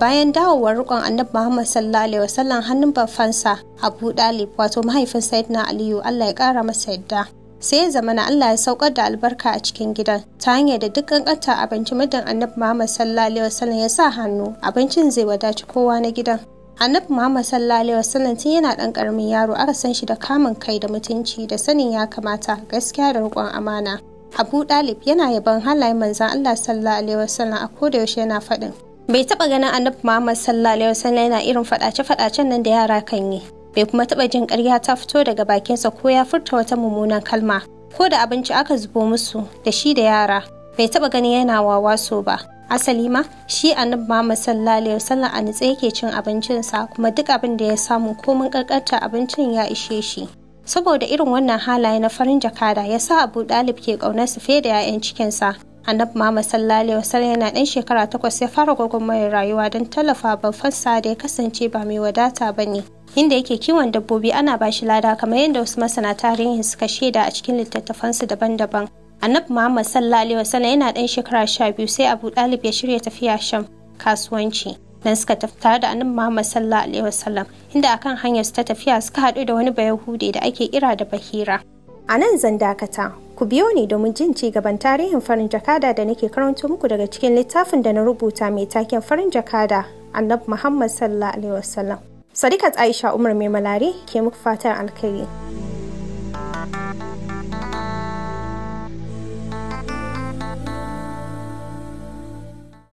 Bayan dawowar rikon Annabi Muhammad sallallahu alaihi wasallam hannun baffansa Abu Dalib, wato mahaifin Sayyidina Aliyu, Allah ya kara masa yadda. Sai ya zamana Allah ya saukar da albarka a cikin gidan ta hanyar da duk kankanta abinci muddin Annabi Muhammad sallallahu alaihi wasallam ya sa hannu, abincin zai wadaci kowa na gidan. Annabi Muhammad sallallahu alaihi wasallam tun yana dan karamin yaro aka san shi da kamun kai da mutunci da sanin ya kamata, gaskiya da riƙon amana. Abu Dalib yana yaban halayen manzon Allah sallallahu alaihi wasallam a koda yaushe, yana faɗin bai taɓa ganin Annabi Muhammad sallallahu alaihi wasallam yana irin faɗace-faɗacen nan da yara kan yi. Bai kuma taɓa jin ƙarya ta fito daga bakinsa ko ya furta wata mummunan kalma. Ko da abinci aka zubo musu da shi da yara, bai taɓa ganin yana wawaso ba. Asali ma shi Annabi Muhammad sallallahu alaihi wasallam a nitse yake cin abincinsa, kuma duk abin da ya samu komin ƙanƙantar abincin ya ishe shi. Saboda irin wannan halaye na farin jakada ya sa Abu Dalib ke ƙaunarsa fiye da 'ya'yan cikinsa. Annabi Muhammad sallallahu alaihi wasallam yana ɗan shekara 8 ya fara gwagwarmayar rayuwa don tallafa babbansa da ya kasance ba mai wadata ba ne, inda yake kiwon dabbobi ana ba shi lada, kamar yadda wasu masana tarihi suka shaida a cikin littattafansu daban-daban. Annabi Muhammad sallallahu alaihi wasallam yana ɗan shekara 12 sai Abu Dalib ya shirya tafiya Sham kasuwanci. Nan suka tafi tare da Annabi Muhammad sallallahu alaihi wasallam, inda akan hanyar su ta tafiya suka haɗu da wani Bayahude da ake kira da Bahira. A nan zan dakata. Ku biyo ni domin jin ci gaban tarihin farin jakada da nake karanto muku daga cikin littafin da na rubuta mai taken Farin Jakada Annabi Muhammad sallallahu alaihi wasallam. Sadiqat Aisha Umar Mai Malari ke muku fatan alkhairi.